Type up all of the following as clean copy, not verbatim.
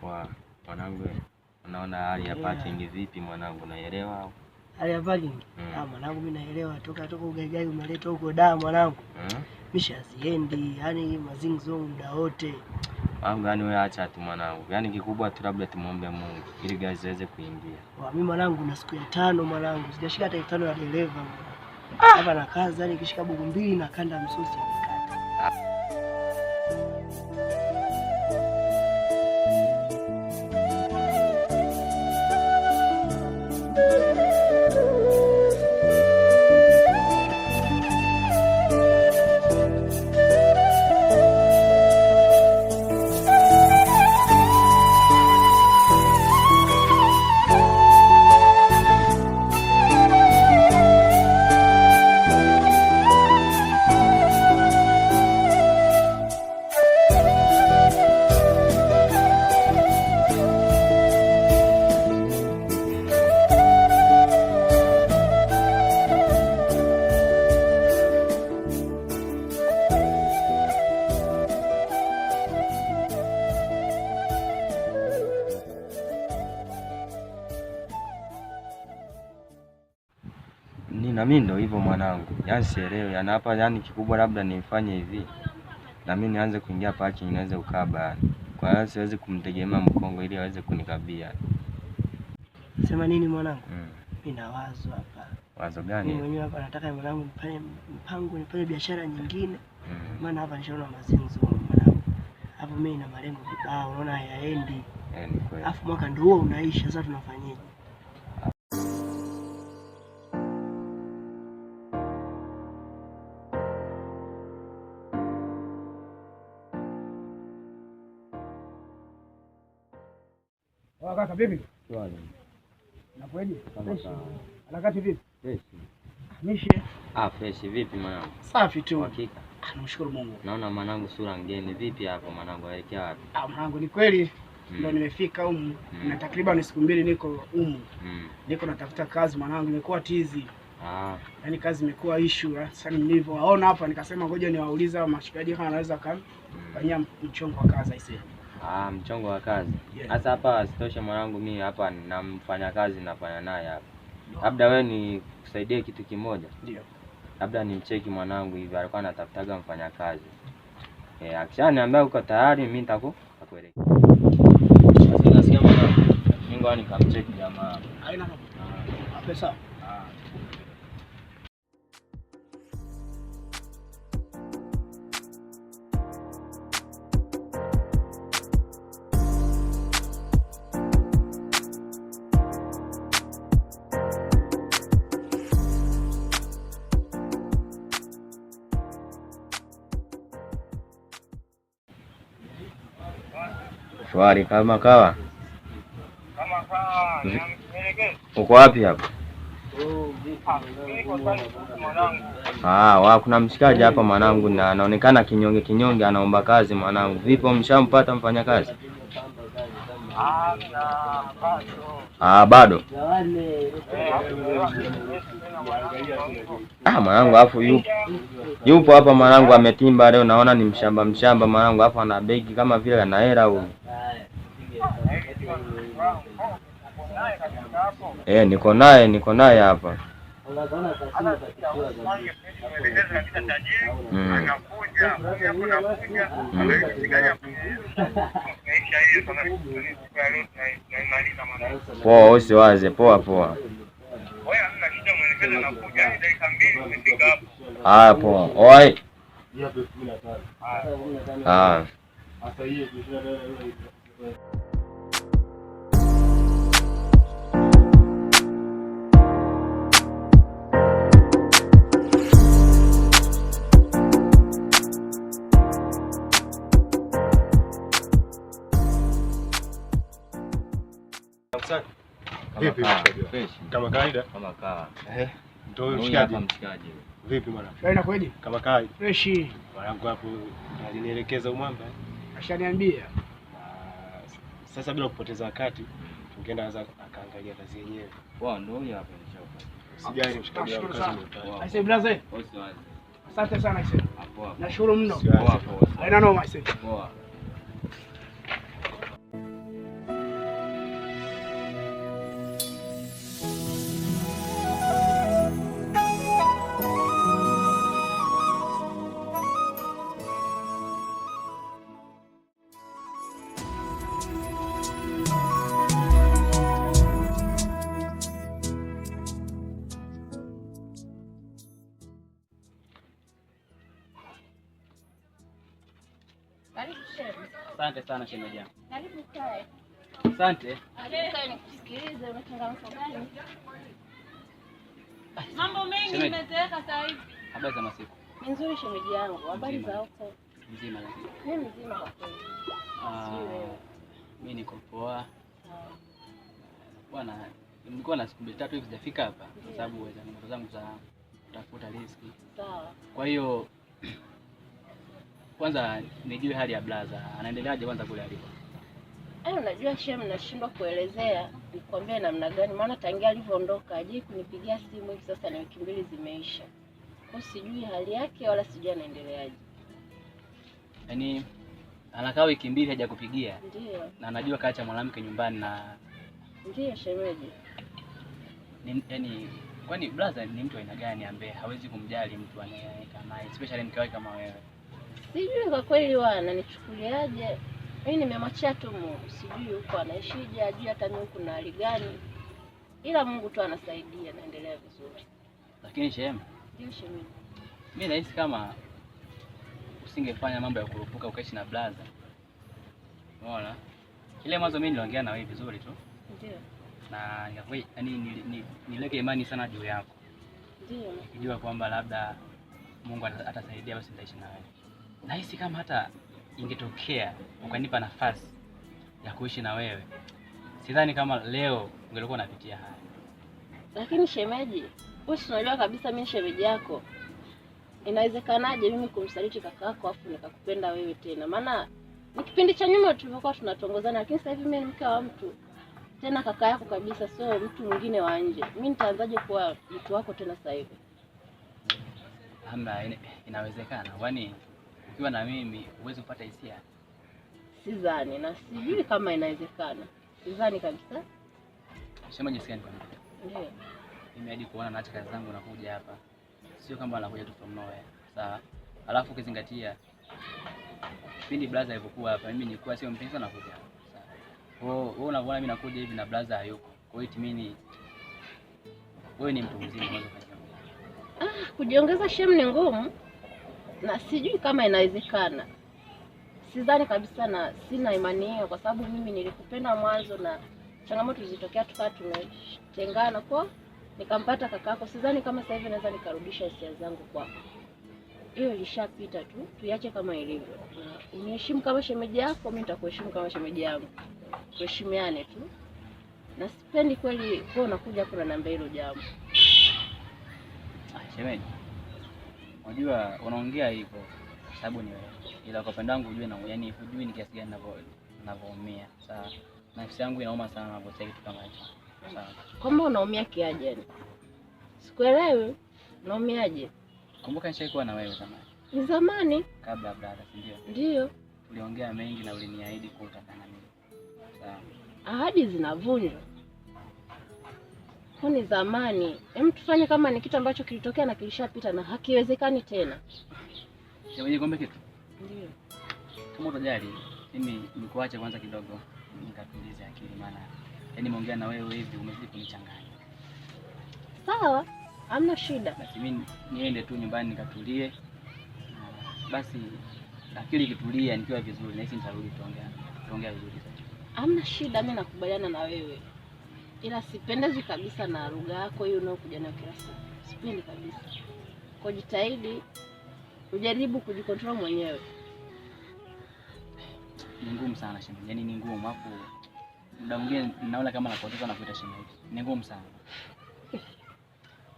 Poa mwanangu, unaona hali ya parking vipi mwanangu, naelewa? Hali ya parking? Ah mwanangu, mimi naelewa toka ugaigai umeleta huko da mwanangu. Misha siendi, yani mazingi muda wote. Mwanangu, yani wewe acha tu mwanangu. Yani kikubwa tu labda tumuombe Mungu ili gari ziweze kuingia. Mimi mwanangu na siku ya 5 mwanangu, sijashika hata 5 ya dereva mwanangu. Hapa na kazi, yani kishika buku 2 na kanda msusi nikata. Na mimi ndo hivyo mwanangu. Yaani sielewi. Yaani hapa yani kikubwa labda nifanye hivi. Na mimi nianze kuingia parking nianze kukaba yani. Kwa hiyo siwezi kumtegemea mkongo ili aweze kunikabia. Sema nini mwanangu? Mimi na wazo hapa. Wazo gani? Mimi mwenyewe hapa nataka mwanangu nifanye mpango, nifanye biashara nyingine. Maana hapa nishaona mazinzo mwanangu. Hapo mimi na malengo kibao, unaona hayaendi. Ni kweli. Alafu mwaka ndio huo unaisha, sasa tunafanyeje? Kaka vipi? Shwari. Nakuaje? Kama sawa. Harakati vipi? Fresh. Mishe. Ah, fresh vipi mwanangu? Safi tu. Hakika. Namshukuru Mungu. Naona mwanangu sura ngeni. Vipi hapo mwanangu, aelekea wapi? Ah, mwanangu ni kweli ndio nimefika humu na takriban siku 2 niko humu. Niko natafuta kazi mwanangu, imekuwa tizi. Yaani kazi imekuwa issue. Sasa nilivyowaona hapa nikasema ngoja niwaulize hao mashikaji kama wanaweza kufanyia mchongo wa kazi aisee. Ah, mchongo wa kazi. Sasa hapa sitoshe mwanangu, mimi hapa na mfanya kazi nafanya naye hapa. Labda wewe nikusaidie kitu kimoja. Ndio. Labda nimcheki mwanangu hivi, alikuwa anatafutaga mfanyakazi. Akishaniambia uko tayari mimi nitakuelekeza. Sasa nasikia mwanangu, mimi ngoja nikamcheki jamaa. Haina pesa. Shwari kama kawa. Kama kawa. Uko wapi hapa? Niko mwanangu. Ah, kuna mshikaji hapa mwanangu na anaonekana kinyonge kinyonge, anaomba kazi mwanangu. Vipi, umeshampata mfanyakazi? Ah, bado. Ah, mwanangu afu yupo hapa mwanangu, ametimba leo, naona ni mshamba mshamba mwanangu, afu ana begi kama vile ana hela huyu. Niko naye hapa. Poa, usiwaze, poa poa. Ah, poa. Oi. Ah. Vipi kama kawaida? Kama kawa. Ndio mshikaji. Mshikaji. Vipi mwanangu? Wewe inakuaje? Kama kawaida. Fresh. Mwanangu hapo alinielekeza umwamba. Ashaniambia. Sasa bila kupoteza wakati tungeenda akaangalia kazi yenyewe. Poa, ndio huyo hapa nishakupa. Usijali mshikaji wangu, kazi ni. Aisee brother. Usiwaze. Asante sana aisee. Poa. Nashukuru mno. Poa poa. Haina noma aisee. Poa. Karibu shemeji. Asante sana shemeji yangu. Karibu kae. Asante. Karibu kae nikusikilize, una changamoto gani? Mambo mengi nimezeeka sasa hivi. Habari za masiku? Ni nzuri shemeji yangu. Habari za huko? Mzima lakini. Mimi mzima kwa kweli. Mimi niko poa. Bwana, nilikuwa na siku 2-3 hivi sijafika hapa kwa sababu ya changamoto zangu za kutafuta riziki. Sawa. Kwa hiyo kwanza nijue hali ya blaza, anaendeleaje kwanza kule aliko? Unajua shem, nashindwa kuelezea nikwambie namna gani, maana tangia alivyoondoka hajai kunipigia simu, hivi sasa ni wiki 2 zimeisha. Kwa sijui hali yake wala sijui anaendeleaje. Yaani anakaa wiki 2 hajakupigia. Ndio. Na anajua kaacha mwanamke nyumbani na ndio shemeji. Yaani kwani blaza ni mtu aina gani ambaye hawezi kumjali mtu anayekama especially mke wake kama wewe? Sijui kwa kweli wananichukuliaje. Mimi nimemwachia tu Mungu, sijui huko anaishije, ajui hata mimi huko na hali gani. Ila Mungu tu anasaidia, naendelea vizuri. Lakini shema. Ndio shemeji. Mimi nahisi kama usingefanya mambo ya kurupuka ukaishi na blaza. Unaona? Ile mwanzo mimi niliongea na wewe vizuri tu. Ndio. Na yaani nileke imani sana juu yako. Ndio. Nikijua kwamba labda Mungu atasaidia basi nitaishi na wewe. Nahisi kama hata ingetokea ukanipa nafasi ya kuishi na wewe, sidhani kama leo ungelikuwa unapitia haya. Lakini shemeji, wewe unajua kabisa mimi shemeji yako. Inawezekanaje mimi kumsaliti kakako afu nikakupenda wewe tena? Maana ni kipindi cha nyuma tulivyokuwa tunatongozana, lakini sasa hivi mimi ni mke wa mtu. Tena kaka yako kabisa, sio mtu mwingine wa nje. Mimi nitaanzaje kuwa mtu wako tena sasa hivi? Hamna, inawezekana. Kwani ukiwa na mimi huwezi kupata hisia? Sidhani na sijui kama inawezekana. Sidhani kabisa. Shemeji, sikia nikwambie. Ndio. Mimi hadi kuona naacha kazi zangu nakuja hapa. Sio kama nakuja tu from nowhere. Sawa. Alafu ukizingatia kipindi blaza alipokuwa hapa mimi nilikuwa sio mpenzi sana kuja hapa. Sawa. Wewe unaona mimi nakuja hivi na blaza hayuko. Kwa hiyo mimi wewe ni mtu mzima unaweza kufanya. Kujiongeza shemu ni ngumu na sijui kama inawezekana. Sidhani kabisa na sina imani hiyo kwa sababu mimi nilikupenda mwanzo na changamoto zilitokea tukawa tumetengana kwa nikampata kakako. Sidhani kama sasa hivi naweza nikarudisha hisia zangu kwako. Hiyo ilishapita tu, tuiache kama ilivyo. Uniheshimu kama shemeji yako, mimi nitakuheshimu kama shemeji yangu. Tuheshimiane tu. Na sipendi kweli kwa unakuja hapo na namba hilo jambo. Shemeji, unajua unaongea hivyo kwa sababu ni wewe. Ila kwa upande wangu hujui na yaani hujui ni kiasi gani ninavyoumia. Sawa. Nafsi yangu inauma sana ninaposikia kitu kama hicho. Sawa. Kwamba unaumia kiaje yani? Sikuelewi. Unaumiaje? Kumbuka nishaikuwa na wewe zamani. Ni zamani? Kabla ya brother, si ndio? Ndio. Tuliongea mengi na uliniahidi kuwa utakaa na mimi. Sawa. Ahadi zinavunjwa. Ni zamani. Hem, tufanye kama ni kitu ambacho kilitokea na kilishapita na hakiwezekani tena. Shemeji, nikwambie kitu? Ndio. Kama utajali, mimi nikuache kwanza kidogo nikatulize akili, maana yaani nimeongea na wewe hivi umezidi kunichanganya. Sawa, hamna shida. Basi mimi niende tu nyumbani nikatulie. Basi akili ikitulia nikiwa vizuri na hisi nitarudi tuongea vizuri zaidi. Hamna shida, mimi nakubaliana na wewe. Ila sipendezwi kabisa na lugha yako hiyo unayokuja nayo kila siku. Sipendi kabisa. Kwa jitahidi ujaribu kujikontrol mwenyewe. Ni ngumu sana shemeji. Yaani ni ngumu, afu muda mwingine naona kama napoteza na kuita shemeji. Ni ngumu sana.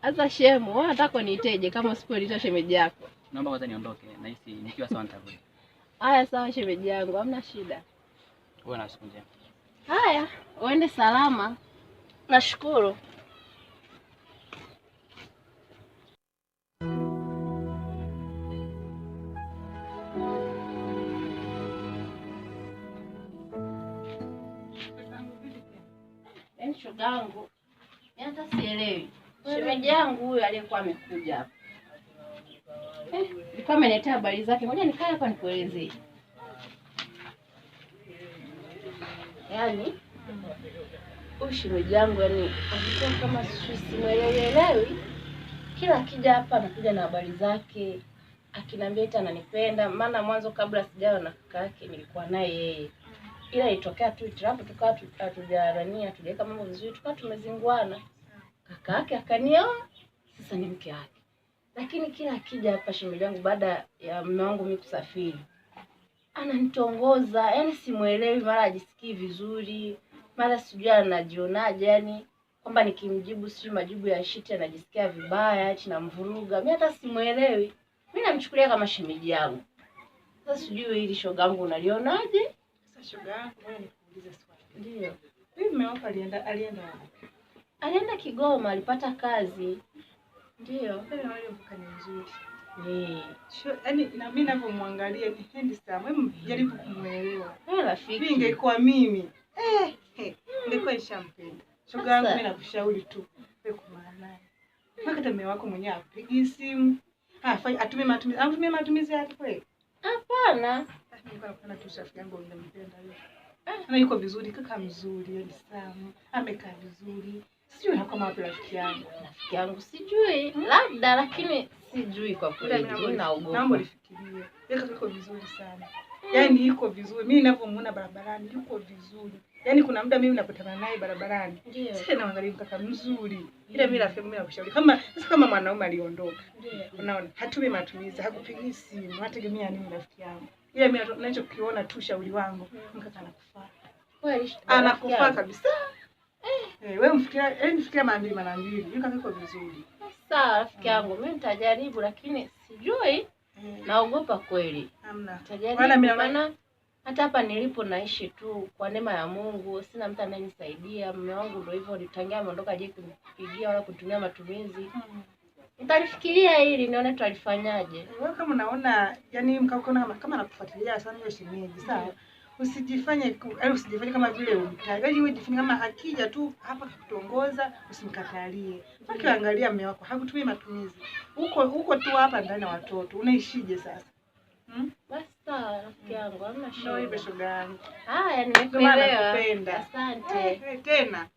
Sasa shemu, wewe unataka niiteje kama usiponiita shemeji yako? Naomba kwanza niondoke, nahisi nikiwa sawa nitarudi. Haya sawa shemeji yangu, hamna shida. Wewe na siku njema. Haya, uende salama. Nashukuru. Yaani shogangu, hata sielewi. Shemeji yangu huyu aliyekuwa amekuja hapa. Nilikuwa ameniletea habari zake. Ngoja nikae hapa nikuelezee. Yaani huyu shemeji yangu yani alikuwa kama simuelewelewi. Kila akija hapa anakuja na habari zake. Akiniambia eti ananipenda, maana mwanzo kabla sijawa na kaka yake nilikuwa naye yeye. Ila ilitokea tu hitilafu, tukawa hatujarania, hatujaweka mambo vizuri, tukawa tumezinguana. Kaka yake akanioa, sasa ni mke wake. Lakini kila akija hapa shemeji yangu baada ya mume wangu mimi kusafiri, ananitongoza, yani simuelewi, mara ajisikii vizuri, mara sijui anajionaje, yani kwamba nikimjibu sijui majibu ya shiti anajisikia vibaya, eti namvuruga. Mimi hata simuelewi. Mimi namchukulia kama shemeji yangu. Sasa sijui hili shoga yangu unalionaje? Sasa shoga yangu, wewe nikuulize swali. Ndio. Huyu mume wako alienda wapi? Alienda Kigoma, alipata kazi. Ndio. Mimi naona mkaka ni mzuri. Eh. Yaani na mimi ninavyomwangalia ni handsome. Hebu jaribu kumuelewa. Wewe rafiki. Mimi ingekuwa mimi. Ningekuwa nishampenda. Shoga yangu mimi nakushauri tu wewe kumaana. Mpaka mume wako mwenyewe apigi simu. Atumie matumizi. Atumie matumizi yake kweli? Hapana. Nilikuwa nakuona tu rafiki yangu ninampenda yeye. Na yuko vizuri, kaka mzuri, handsome, amekaa vizuri. Sijui kama wapi rafiki yangu. Rafiki yangu sijui, labda lakini sijui kwa kweli. Mimi naogopa. Naomba ulifikirie. Yeye yuko vizuri sana. Yaani yuko vizuri. Mimi ninavyomuona barabarani yuko vizuri. Yaani kuna muda mimi ninapotana naye barabarani. Sasa naangalia mkaka mzuri. Ila mimi rafiki mimi nakushauri. Kama sasa kama mwanaume aliondoka. Unaona, hatumi matumizi, hakupigi simu, hategemea nini rafiki yangu. Ila mimi ninachokiona tu shauri wangu, mkaka anakufaa. Kweli anakufaa kabisa. Wewe mfikiria, yaani fikiria mara mbili mara mbili. Yuko yuko vizuri. Sawa rafiki yangu, mimi nitajaribu lakini sijui. Naogopa kweli. Hamna. Nitajaribu maana hata hapa nilipo naishi tu kwa neema ya Mungu, sina mtu anayenisaidia. Mume wangu ndio hivyo, nitangia ameondoka, je kunipigia wala kutumia matumizi. Nitalifikiria hili nione tutalifanyaje. Wewe kama unaona yani mkaka kama anakufuatilia sana yule shemeji, sawa? Usijifanye yaani usijifanye kama vile umtaki. Yaani wewe jifanye kama akija tu hapa kukutongoza usimkatalie. Mpaka angalia mume wako hakutumii matumizi. Huko tu hapa ndani na watoto. Unaishije sasa? Basi sawa rafiki yangu, hamna shida. Ndio hivyo shoga yangu. Haya, nimekuelewa. Asante. Tena.